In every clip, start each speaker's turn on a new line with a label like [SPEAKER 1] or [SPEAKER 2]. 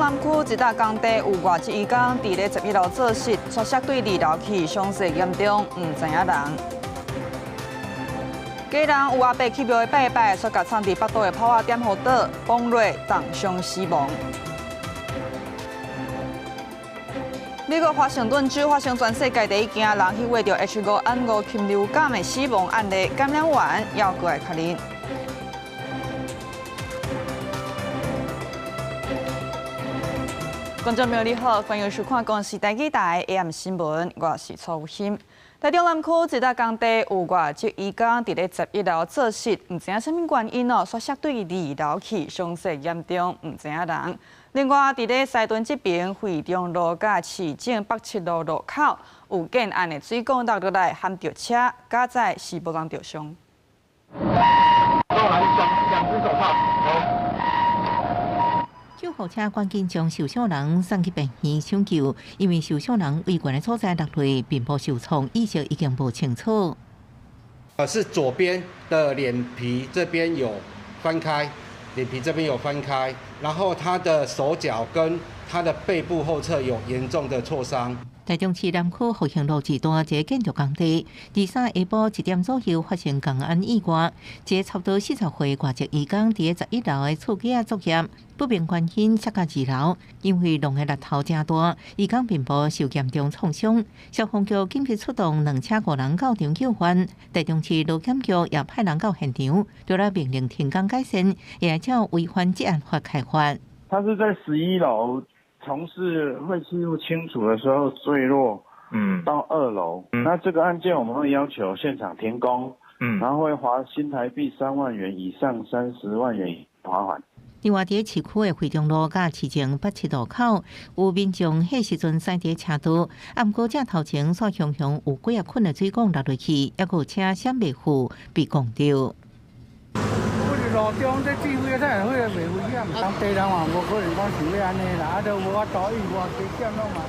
[SPEAKER 1] 南區一搭工地有外籍移工佇咧11樓做穡，竄摔對二樓去，傷勢嚴重，毋知影人。家人有阿伯去廟拜拜，煞共藏佇腹肚的炮仔點予倒，崩落重傷死亡。美國華盛頓州發生全世界第一件人去患著 H5N5 禽流感的死亡案例，感染源猶閣會確認。觀眾朋友你好，歡迎收看公視台語台 AM 新聞，我是楚欣。台中南區一搭工地有外籍移工佇咧11樓做穡，毋知影啥物原因哦，竄摔對二樓去，傷勢嚴重，毋知影人。另外，佇咧西屯這邊惠中路佮市政北七路路口有建案的水管落落來，撼著車，加載是無人著傷。
[SPEAKER 2] 救護車趕緊將受傷人送去病院搶救，因為受傷人位懸的所在落落，面部受創，意識已經無清楚。
[SPEAKER 3] 是左邊的臉皮這邊有翻開，臉皮這邊有翻開，然後他的手腳跟他的背部後側有嚴重的挫傷。
[SPEAKER 2] 台中市南區復興路一段一个建築工地，23下晡1點左右發生工安意外，一个差不多40歲外籍移工佇11樓的厝機仔作業，不明原因摔到二樓，因為弄的力頭誠大，移工面部受嚴重創傷，消防局緊急出動兩車五人到場救援，台中市勞檢局也派人到現場，除了命令停工改善，也照違反職安法開罰。
[SPEAKER 4] 他是在11樓。從事廢棄物清除的時候墜落，到2樓。那這個案件我們會要求現場停工，然後會罰新台幣3萬元以上30萬元罰款。
[SPEAKER 2] 另外，佇市區的惠中路佮市政北七路口，有民眾彼時陣駛佇車道，毋過這頭前煞雄雄有幾仔捆的水管落落去，猶閣有車閃袂赴被摃著。
[SPEAKER 5] 路中這指揮才會袂危險，當地人嘛無可能講想欲按呢啦，啊都無法度意外加減攏嘛。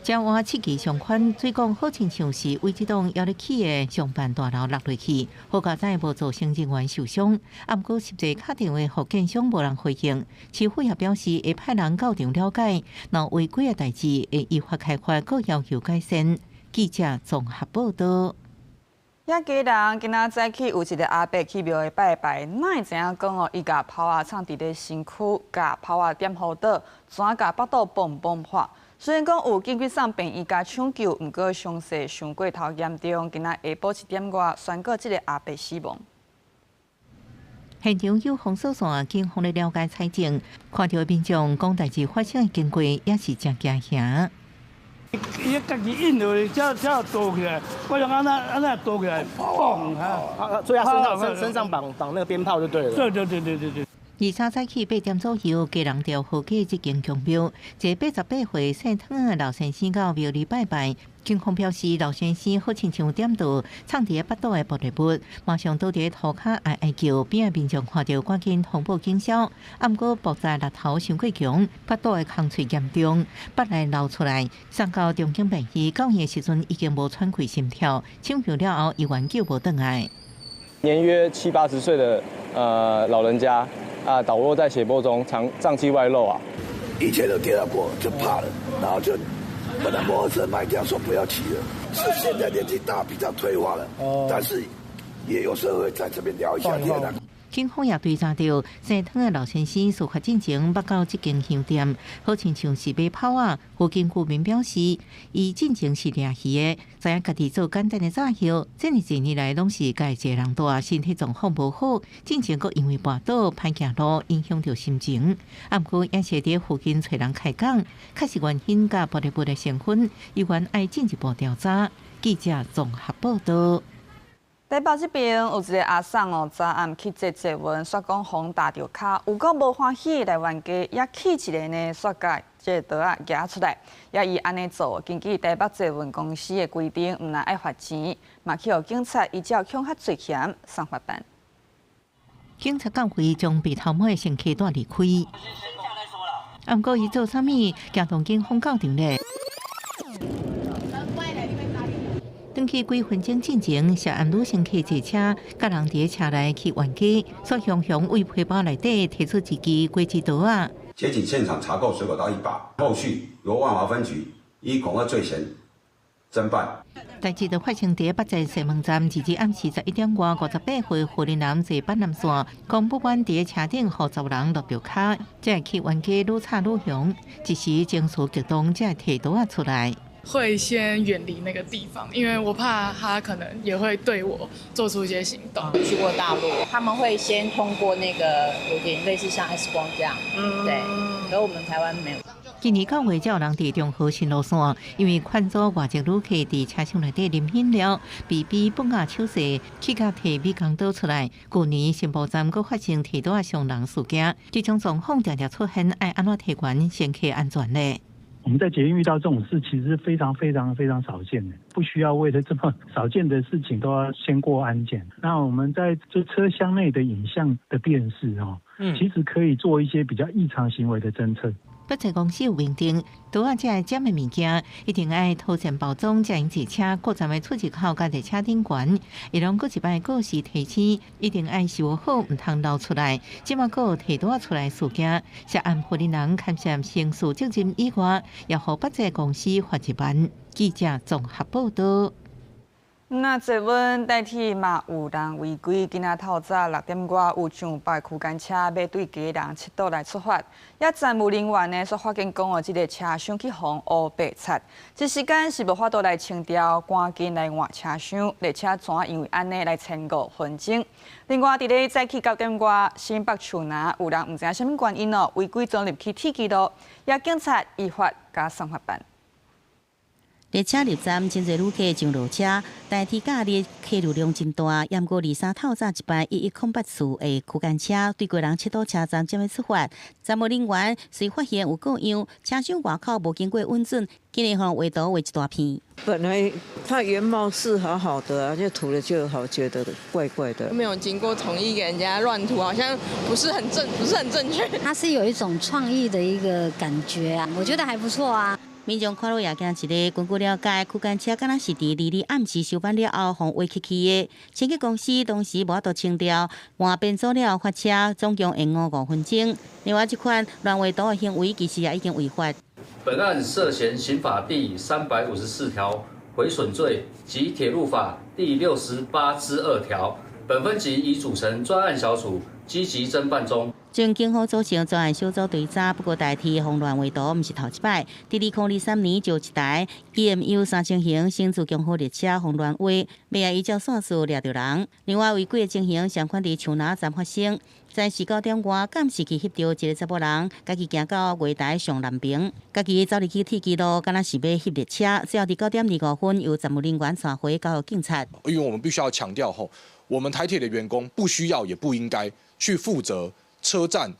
[SPEAKER 2] 這倚漆器相款，水管好親像是為這棟猶咧起的商辦大樓落落去，好佳哉無造成人員受傷。啊，毋過實際敲電話予建商無人回應，市府也表示會派人到場了解，若違規的代誌會依法開罰，閣要求改善。記者綜合報道。
[SPEAKER 1] 遐家人今仔早起有一个阿伯去廟拜拜，哪會知影講哦？伊共炮仔藏佇咧身軀，共炮仔點予倒，怎共腹肚嘣嘣破。雖然講有緊急送病院共搶救，毋過傷勢傷過頭嚴重，今仔下晡1點外宣告這个阿伯死亡。
[SPEAKER 2] 現場有封鎖線，警方咧了解採證，看著民眾講代誌發生的經過，也是誠驚嚇。
[SPEAKER 5] 伊家己印落去，才倒起來。我想按怎按怎倒起來，砰！
[SPEAKER 6] 啊，所以他身上身上綁那個鞭炮就對了。
[SPEAKER 5] 對對對對對對。
[SPEAKER 2] 23早起8點左右，家人佇河街這間宮廟，一個88歲姓湯的老先生到廟裡拜拜。警方表示，老先生好親像點著藏佇腹肚的玻璃物，馬上倒佇塗跤哀哀叫，邊仔民眾看著趕緊通報警消。毋過爆炸力頭傷過強，腹肚的空喙嚴重，腹內流出來，送到中興病院，到院的時陣已經無喘氣心跳，搶救了後猶原救無轉來。
[SPEAKER 7] 年約七八十歲的老人家啊，倒落在血泊中，腸臟器外露啊。
[SPEAKER 8] 以前都跌到過，就怕了，然後就本來摩托車賣掉，說不要騎了。是現在年紀大，比較退化了，但是也有時候會在這邊聊一下天啊。
[SPEAKER 2] 警方也追查著，姓湯的老先生事發進前捌到這間香店，好親像是買炮仔。附近居民表示，伊進前是掠魚的，知影家己做簡單的詐騙，這爾濟年來攏是家己一個人蹛，身體狀況無好，進前閣因為跋倒歹行路，影響著心情。毋過也是佇附近揣人開講，確實原因佮玻璃物的成分，猶原愛進一步調查。記者綜合報道。
[SPEAKER 1] 台北這邊有一个阿嬸哦，昨暗去坐捷運，煞講予踏著跤，有夠無歡喜來冤家，也氣一个呢，煞共這个刀仔蜈出來，也伊按呢做，根據台北捷運公司的規定，毋但愛罰錢，嘛去予警察依照恐嚇罪嫌送法辦。
[SPEAKER 2] 警察到會將被頭毛的乘客帶離開。毋過伊做啥物，驚動警方到場咧。轉去幾分鐘進前，涉案女乘客坐車，佮人佇車內去冤家，煞雄雄為皮包內底提出一支果子刀仔。
[SPEAKER 9] 檢警現場查扣水果刀一把，後續由萬華分局依恐嚇罪嫌偵辦。
[SPEAKER 2] 代誌就發生佇北捷西門站，截至暗時11點外58分，雲林男坐板南線，講不滿佇車頂予查某人落著跤，才會去冤家愈吵愈凶，一時情緒激動，才會提刀仔出來。
[SPEAKER 10] 會先遠離那個地方，因為我怕他可能也會對我做出一些行動。
[SPEAKER 11] 去過大陸，他們會先通過那個有點類似像 X 光這樣，對，可我們台灣沒有。
[SPEAKER 2] 今年9月，才有人佇中和新路線，因為勸阻外籍旅客佇車廂內底啉飲料，被逼放下手勢，去共提美工刀出來。舊年新埔站閣發生提刀仔傷人事件，這種狀況常常出現，愛按怎提懸乘客安全呢？
[SPEAKER 12] 我們在捷運遇到這種事，其實非常非常非常少見的，不需要為了這麼少見的事情都要先過安檢。那我們在這車廂內的影像的辨識哦，其實可以做一些比較異常行為的偵測。
[SPEAKER 2] 北捷公司有明定，刀仔這个尖的物件，一定愛妥善包裝，才用坐車各站的出入口佮列車頂懸。伊攏閣一擺告示提醒，一定愛收好，毋通流出來。這馬閣有提刀仔出來事件，涉案雲林人牽涉刑事責任以外，也予北捷公司罰1萬。記者綜合報道。
[SPEAKER 1] 那捷運台鐵嘛有人違規，今仔透早6點外有上百區間車欲對基隆七堵來出發，也站務人員呢，煞發現講哦，這个車廂去予烏白漆，這時間是無法度來清掉，趕緊來換車廂，列車怎因為按呢來延5分鐘。另外，佇咧早起9點外，新北樹林有人毋知影啥物原因哦，違規鑽入去鐵支路，也警察依法共送罰單。
[SPEAKER 13] 列車入站，真濟旅客上落車，台鐵假日客流量真大。毋過23透早一班1108次的區間車對基隆七堵車站準備出發，站務人員隨發現有過樣，車廂外口無經過允准，竟然予畫圖畫一大片。
[SPEAKER 14] 本來它原貌是好好的啊，就塗了就好，覺得怪怪的。
[SPEAKER 15] 沒有經過同意給人家亂塗，好像不是很正確。
[SPEAKER 16] 它是有一種創意的一個感覺啊，我覺得還不錯啊。
[SPEAKER 13] 民眾看了也驚一个，根據了解，區間車敢若是佇22暗時收班了後，予畫漆去的。清潔公司當時無法度清掉，換編組了後發車，總共延誤5分鐘。另外，這款亂畫圖的行為其實也已經違法。
[SPEAKER 17] 本案涉嫌刑法第354條毀損罪及鐵路法第68之2條，本分局已組成專案小組，積極偵辦中。
[SPEAKER 13] 前警方組成專案小組追查，不過台鐵予亂畫圖毋是頭一擺。佇2023年就一台 EMU 3000型新自強號列車予亂畫，尾仔依照線索掠著人。另外違規的情形相款佇樹林站發生，在時9點外，監視器翕著一个查某人，家己行到月台上南爿，家己走入去鐵支路，敢若是欲翕列車。最後佇9點25分，由站務人員帶回交予警察。
[SPEAKER 18] 因為我們必須要強調吼，我們台鐵的員工不需要也不應該去負責車站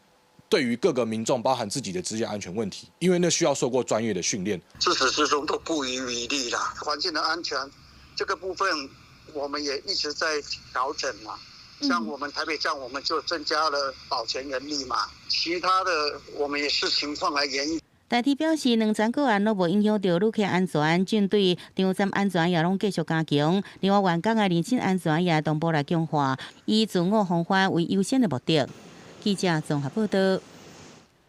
[SPEAKER 18] 對於各個民眾，包含自己的職業安全問題，因為那需要受過專業的訓練。
[SPEAKER 19] 自始至終都不遺餘力啦，環境的安全這個部分，我們也一直在調整嘛。像我們台北站，我們就增加了保全人力嘛。其他的，我們也視情況來研議。
[SPEAKER 13] 台鐵表示，兩站個案攏無影響著旅客安全，針對場站安全也攏繼續加強。另外，員工的人身安全也同步來強化，以自我防範為優先的目的。記者綜合報道。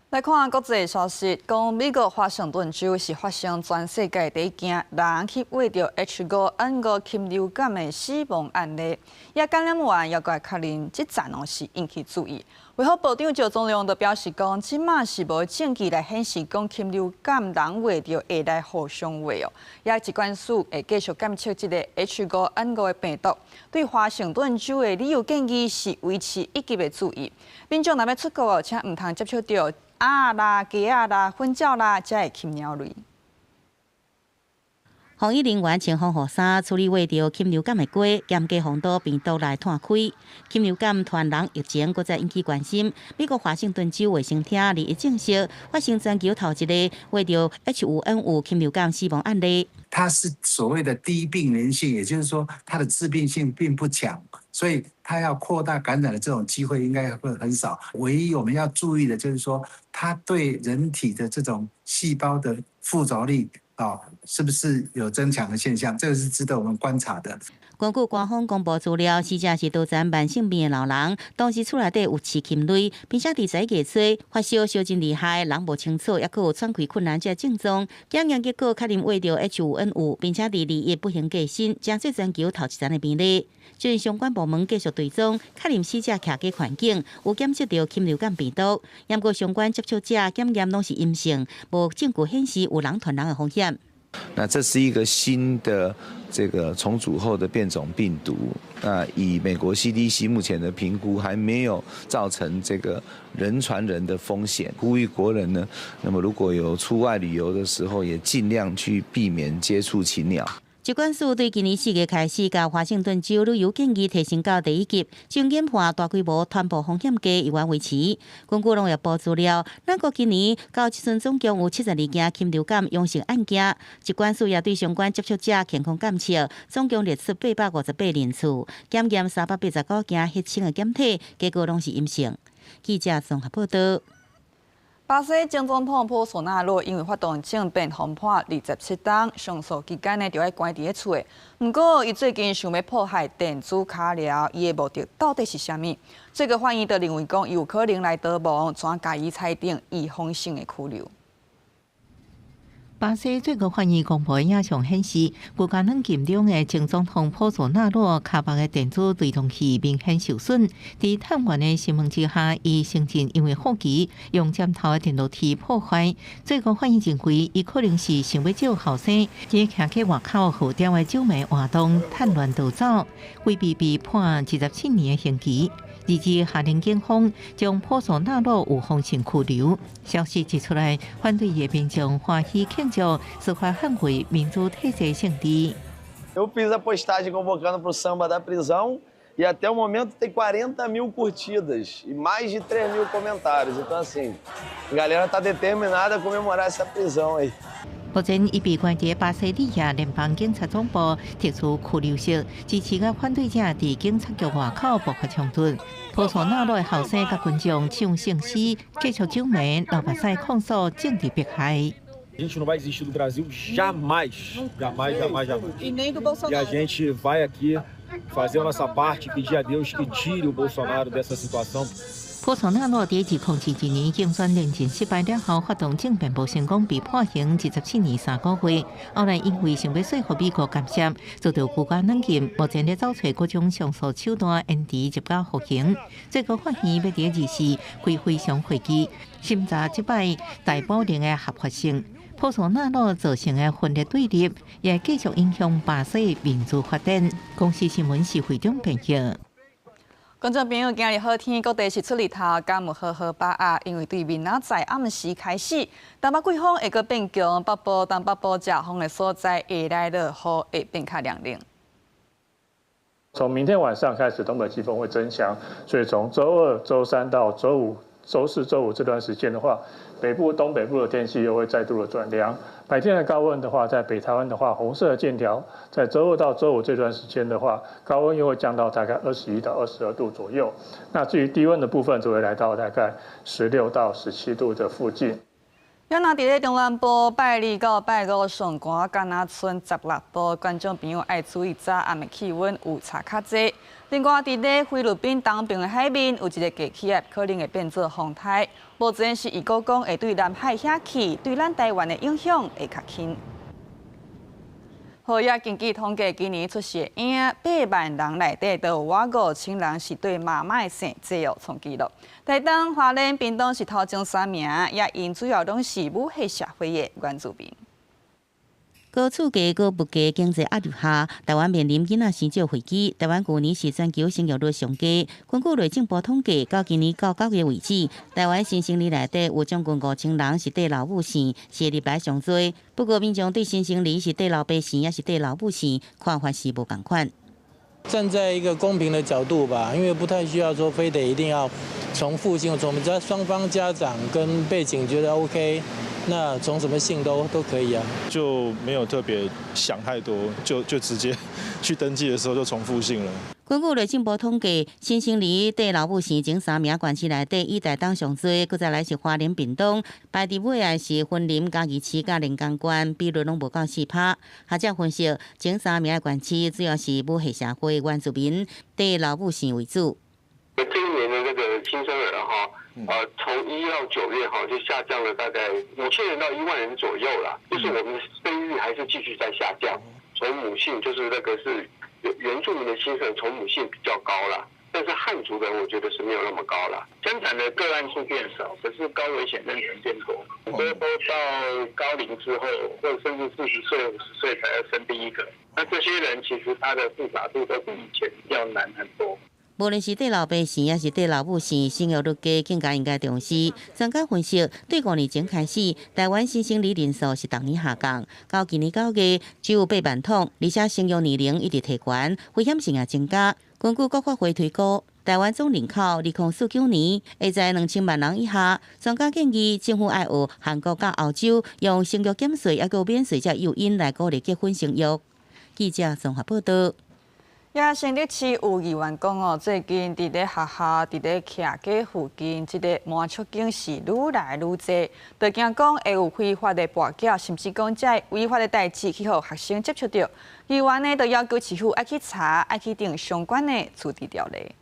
[SPEAKER 1] 來看國際消息，講美國華盛頓州是發生全世界第一件人去穢著 H5N5禽流感的死亡案例，也感染源猶閣會確認，這站哦是引起注意。衛福部長石宗良就表示講，這馬是無證據來顯示講禽流感人穢著會來互相穢哦。也疾管署會繼續監測這个 H5N5的病毒。對華盛頓州的旅遊建議是維持一級的注意。民眾若欲出國哦，請毋通接觸著鴨啦、雞仔啦、糞鳥啦，這个禽鳥類。
[SPEAKER 13] 防疫人員穿防護衫處理穢著禽流感的雞，嚴格防堵病毒來湠開。禽流感傳人疫情閣再引起關心。美國華盛頓州衛生廳21證實，發生全球頭一个穢著 H5N5禽流感死亡案例。
[SPEAKER 20] 它是所謂的低病原性，也就是說它的致病性並不強，所以它要擴大感染的這種機會應該會很少。唯一我們要注意的就是說，它對人體的這種細胞的附着力。啊，是不是有增強的現象？這個是值得我們觀察的。
[SPEAKER 13] 根據官方公布資料，死者是多層慢性病的老人，當時厝內底有飼禽類，並且佇11月初發燒燒真厲害，人無清楚，抑閣有喘氣困難這症狀。檢驗結果確認患著 H5N5，並且佇21不幸過身，成做全球頭一層的病例。這陣相關部門繼續追蹤，確認死者徛家環境有檢測著禽流感病毒，毋過相關接觸者檢驗攏是陰性，無證據顯示有人傳人的風險。
[SPEAKER 21] 那這是一個新的這個重組後的變種病毒。那以美國 CDC 目前的評估，還沒有造成這個人傳人的風險。呼籲國人呢，那麼如果有出外旅遊的時候，也盡量去避免接觸禽鳥。
[SPEAKER 13] 疾管署對今年4月開始，共華盛頓州旅遊建議提升到第一級，將研判大規模傳播風險低，猶原維持。根據農業部資料，咱國今年到這陣總共有72件禽流感陽性案件，疾管署也對相關接觸者健康監測，總共列出858人次，檢驗389件血清的檢體，結果攏是陰性。記者綜合報道。
[SPEAKER 1] 巴西前總統波索納羅因為發動政變予判27冬，上訴期間呢，就愛關佇咧厝的。毋過，伊最近想欲破壞電子跤鐐，伊的目的到底是啥物？最高法院就認為講，有可能來逃亡，怎共伊裁定預防性的拘留。
[SPEAKER 2] 巴西最高法院公布的影像顯示，國家軟禁中的前總統波索納羅跤目的電子追蹤器明顯受損。佇探員的審問之下，伊承認因為好奇用尖頭的電樓梯破壞。最高法院認為，伊可能是想欲借後生佇徛喺外口號召的酒迷活動趁亂逃走，規避被判27年的刑期。二日下令警方將波索納羅預防性拘留。消息一出來，反對的民眾歡喜慶祝，司法捍衛民主體制勝利。
[SPEAKER 22] Eu fiz a postagem convocando para o samba da prisão e até o momento tem 40 mil curtidas e mais de 3 mil comentários. Então, assim, a galera tá determinada a comemorar essa prisão aí.
[SPEAKER 2] 目前伊被關佇巴西利亞聯邦警察總部特殊拘留室，支持佮反對者佇警察局外口爆發衝突。波索納羅的後生佮群眾唱聖詩，繼續酒迷流目屎控訴政治迫害。
[SPEAKER 23] A gente não vai desistir do Brasil jamais, jamais, jamais, jamais.
[SPEAKER 24] E nem do Bolsonaro.
[SPEAKER 23] E a gente vai aqui fazer a nossa parte, pedir a Deus que tire o Bolsonaro dessa situação.
[SPEAKER 2] 波索納羅佇2022年競選連任失敗了後，發動政變無成功，被判刑27年3個月。後來因為想欲說服美國干涉，遭到國家軟禁，目前咧走揣各種上訴手段，延遲入監服刑。最高法院欲佇24開非常會議，審查這擺逮捕令的合法性。波索納羅造成的分裂對立，也繼續影響巴西民主發展。公視新聞是會長編譯。
[SPEAKER 1] 觀眾朋友，今日好天，各地是出日頭，敢有好好把握？因為對明仔載暗時開始，東北季風會閣變強，北部、東北部遮風的所在會來落雨，會變較涼冷。
[SPEAKER 25] 從明天晚上開始，東北季風會增強，所以從週二、週三到週五、週四、週五這段時間的話，北部、東北部的天氣又會再度的轉涼。白天的高溫的話，在北台灣的話，紅色的線條，在週二到週五這段時間的話，高溫又會降到大概21到22度左右。那至於低溫的部分，就會來到大概16到17度的附近。
[SPEAKER 1] 咱若佇咧中南部拜二到拜五上寒，敢若賰16度，觀眾朋友愛注意早暗的氣溫有差較濟。另外，佇咧菲律賓東邊的海面有一個低氣壓，可能會變做風颱。目前是預估講會對南海遐去，對咱台灣的影響會較輕。好，也根據統計，今年出世的嬰8萬人內底，都有倚5000人是對媽媽的姓，這有創紀錄。台東、花蓮、屏東是頭前三名，也𪜶主要攏是母系社會的原住民。
[SPEAKER 13] 高厝價、高物價、經濟壓力下，台灣面臨囡仔生少危機。台灣舊年是全球生育率上低。根據內政部統計，到今年到9月為止，台灣新生兒內底有將近5000人是綴老母姓，是歷來上濟。不過，民眾對新生兒是綴老爸姓，抑是綴老母姓，看法是無仝款。
[SPEAKER 26] 站在一個公平的角度吧，因為不太需要說非得一定要從父姓，從只要雙方家長跟背景覺得 OK。那從什麼姓都可以啊，
[SPEAKER 27] 就沒有特別想太多，就直接去登記的時候就從父姓了。
[SPEAKER 13] 根據內政部統計，新生兒綴老母生前三名縣市內底以台東上濟，閣再來是花蓮屏東，排佇尾的是雲林嘉義市佮連江縣，比率攏無到4%。學者分析，前三名的縣市主要是母系社會原住民綴老母生為主。
[SPEAKER 3] 這一年的那個新生兒哈，從1到9月哈就下降了大概5000人到1萬人左右啦，就是我們的生育率還是繼續在下降。從母姓就是那個是原住民的新生從母姓比較高啦，但是漢族人我覺得是沒有那麼高啦。生產的個案數變少，可是高危險妊娠變多，很多都到高齡之後，或者甚至40歲、50歲才要生第一個。那這些人其實他的複雜度都比以前要難很多。
[SPEAKER 13] 無論是綴老爸生，抑是綴老母生，生育率低更加應該重視。專家分析，對5年前開始，台灣新生兒人數是逐年下降，到今年9月只有8萬桶，而且生育年齡一直提懸，危險性也增加。根據國發會推估，台灣總人口2049年會在2000萬人以下。專家建議政府愛學韓國佮歐洲，用生育減稅抑閣免稅這誘因來鼓勵結婚生育。記者綜合報道。
[SPEAKER 1] 也新竹市有議員講哦，最近佇咧學校、佇咧徛街附近，這个麻將間是愈來愈濟，就驚講會有非法的跋筊，甚至講這違法的代誌去予學生接觸著。議員呢，就要求市府愛去查，愛去定相關的處置條例。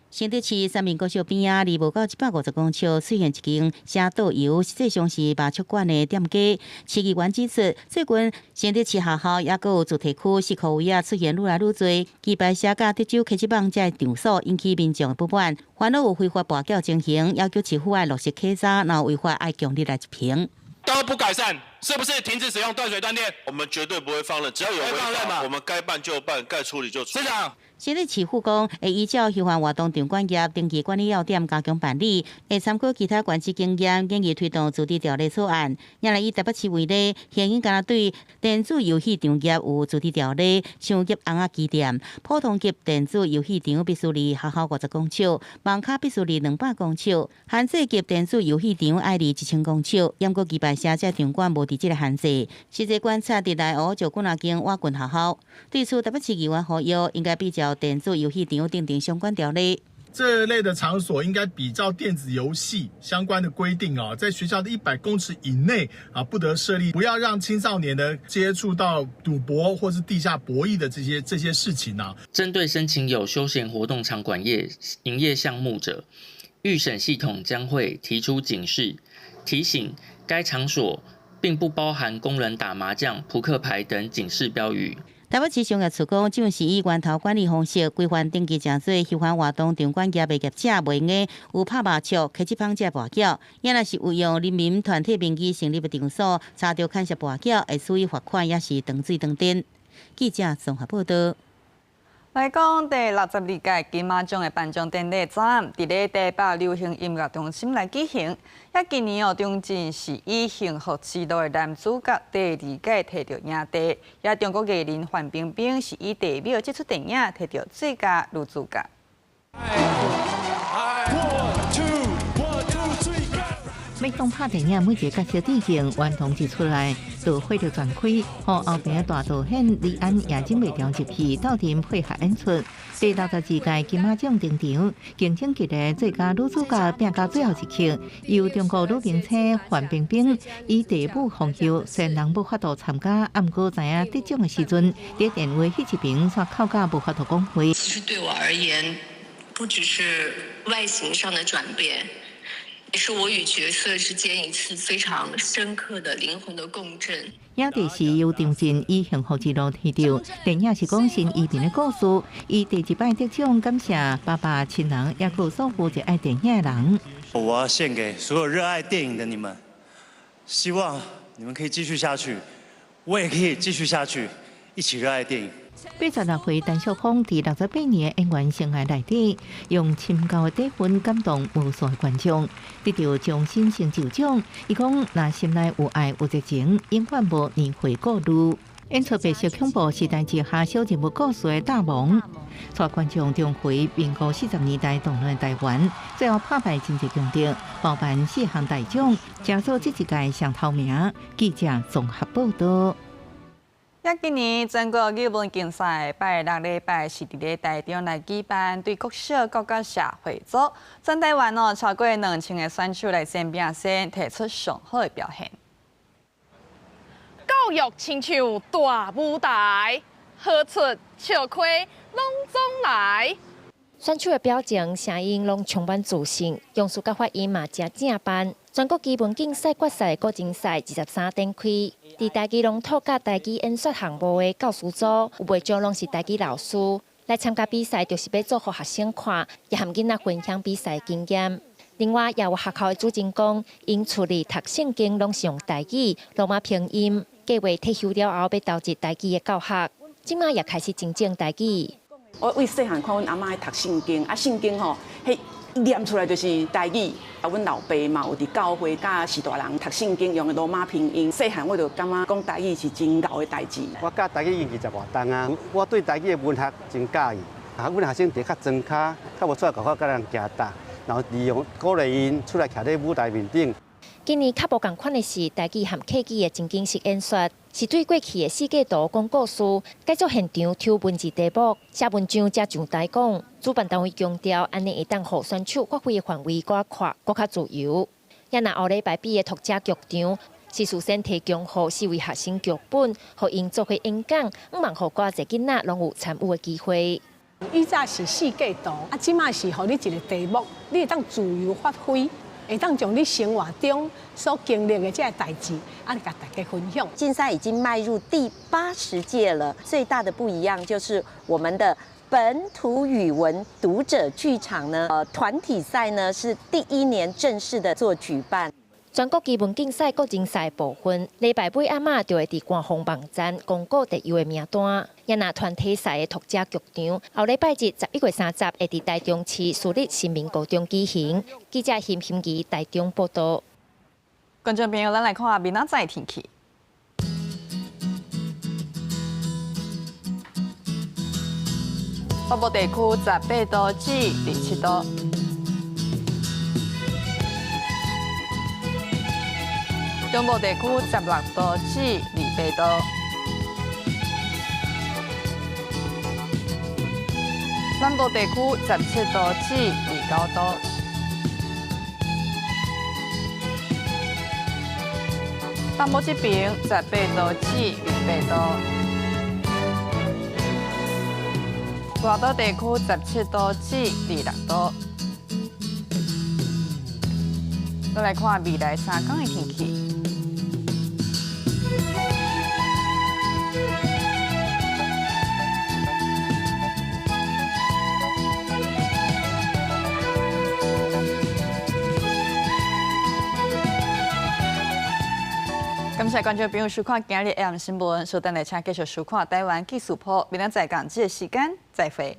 [SPEAKER 13] 新竹市三民國小邊仔，離無夠150公尺，出現一間寫桌遊，實際上是麻將館的店家。市議員指出，最近新竹市學校抑閣有住宅區四箍圍仔出現愈來愈濟棋牌室佮德州客機網這場所，引起民眾的不滿，煩惱有非法跋筊情形，要求市府愛落實稽查，若有違法愛強力來執行。
[SPEAKER 4] 都不改善，是不是停止使用斷水斷電？
[SPEAKER 5] 我們絕對不會放任，只要有違法，我們該辦就辦，該處理就處理。
[SPEAKER 4] 市長。
[SPEAKER 13] 新竹市府講，會依照休閒活動場館業登記管理要點加強辦理，會參考其他縣市經驗，建議推動自治條例草案。若來以台北市為例，現今敢若對電子遊戲場業有自治條例，像入尪仔機店，普通級電子遊戲場必須離學校50公尺，網跤必須離200公尺，限制級電子遊戲場愛離1000公尺。毋過棋牌室這場館無佇這个限制。實際觀察佇內湖就幾若間倚近學校，對此台北市議員呼籲，應該比照電子遊戲場訂定相關條例。
[SPEAKER 6] 這類的場所應該比照電子遊戲相關的規定啊，在學校的100公尺以內啊，不得設立，不要讓青少年呢接觸到賭博或是地下博弈的這些事情啊。
[SPEAKER 7] 針對申請有休閒活動場館業營業項目者，預審系統將會提出警示，提醒該場所並不包含供人打麻將、撲克牌等警示標語。
[SPEAKER 13] 台北市商業處講，這是以源頭管理方式規範登記成做休閒活動場館業的業者，袂用得有拍麻將、客機房這跋筊，也若是有用人民團體名義成立的場所，查著牽涉跋筊，會處以罰款，抑是斷水斷電。記者綜合報道。
[SPEAKER 1] 來講第62屆金馬獎的頒獎典禮，昨暗佇咧台北流行音樂中心來舉行。遐今年哦，張震是以《幸福之路》的男主角第二屆提著影帝，也中國藝人范冰冰是以《地廟》這齣電影提著最佳女主角。
[SPEAKER 24] One, two, one, two, three, go.
[SPEAKER 2] 欲講拍電影，每一個角色致敬，頑童一出來就火力全開，予後邊大導演李安也忍袂牢入戲，鬥陣配合演出。第62屆金馬獎登場，競爭激烈，最佳女主角拼到最後一刻，由中國女明星范冰冰以地母封后，雖然人無法度參加，毋過知影得獎的時陣，佇電話彼一邊煞哭甲無法度講話。
[SPEAKER 27] 其實對我而言，不只是外形上的轉變。也是我與角色之間一次非常深刻的靈魂的共振。
[SPEAKER 2] 影帝是由張震以幸福之路提著，電影是講新移民的故事。伊第一擺得獎，感謝爸爸親人，抑閣所有熱愛電影的人。
[SPEAKER 28] 我要獻給所有熱愛電影的你們，希望你們可以繼續下去，我也可以繼續下去，一起熱愛電影。
[SPEAKER 2] 86歲陳淑芳佇68年的演員生涯內底，用深厚的底蘊感動無數的觀眾，得著終身成就獎。伊講：若心內有愛有熱情，永遠無年歲顧慮。演出白色恐怖時代之下小人物故事的大王，帶觀眾重回民國40年代動亂台灣，最後拍敗真濟強敵，包辦四項大獎，成做這一屆上頭名。記者綜合報道。
[SPEAKER 1] 今年全國語文競賽拜六禮拜是佇咧台中來舉辦，對國小、國甲社會組，全台灣哦超過2000個選手來爭拼先，提出上好的表現。
[SPEAKER 8] 教育親像大舞台，好出笑虧攏總來。
[SPEAKER 9] 選手的表情、聲音攏充滿自信，用詞佮發音嘛誠正範。全國語文競賽決賽個人賽23點開，佇台語朗讀佮台語演說項目的教師組，有袂少攏是台語老師來參加比賽，就是欲做予學生看，也和囡仔分享比賽經驗。另外，也有學校的主任講，𪜶厝裡讀聖經攏是用台語、羅馬拼音，計劃退休了後欲投入台語的教學，這馬也開始精進台語。
[SPEAKER 10] 我為細漢看阮阿嬤讀聖經，啊聖經吼，彼念出來就是台語。啊，阮老爸嘛有佇教會佮序大人讀聖經用的羅馬拼音。細漢我就感覺講台語是真𠢕的代誌。
[SPEAKER 11] 我教台語已經20外冬啊，我對台語的文學真佮意。啊，阮學生佇較莊跤，較無出來外口佮人行搭，然後利用鼓勵𪜶出來徛咧舞台面頂。
[SPEAKER 9] 今年較無仝款的是，台語和客語的情景式演說，是對過去的四季圖講故事，改做現場抽文字題目、寫文章才上台講。主辦單位強調，按呢會當予選手發揮的範圍閣較闊、閣較自由。也若後禮拜比的讀者劇場，是事先提供予四位學生劇本，予𪜶做伙演講，向望予閣濟囡仔攏有參與的機會。
[SPEAKER 12] 以前是四季圖，啊，這馬是予你一個題目，你會當自由發揮。會當將你生活中所經歷的這个代誌，啊，共大家分享。
[SPEAKER 14] 競賽已經邁入第80屆了，最大的不一樣就是我們的本土語文讀者劇場呢，團體賽呢是第一年正式的做舉辦。
[SPEAKER 9] 全國語文競賽個人賽部分，禮拜尾暗暝就會佇官方網站公布特優的名單。也若團體賽的讀者劇場，後禮拜日11月30會佇台中市私立新民高中舉行。記者邢欣怡台中報道。
[SPEAKER 1] 觀眾朋友，咱來看明仔載天氣。北部地區18度至27度。中部地區16度至28度，南部地區17度至29度，北部這邊18度至28度，外島地區17度至26度。再來看未來3天的天氣。感謝觀眾朋友收看今日 AM 新聞，稍等下請繼續收看台灣紀事譜，明仔載仝這个時間再會。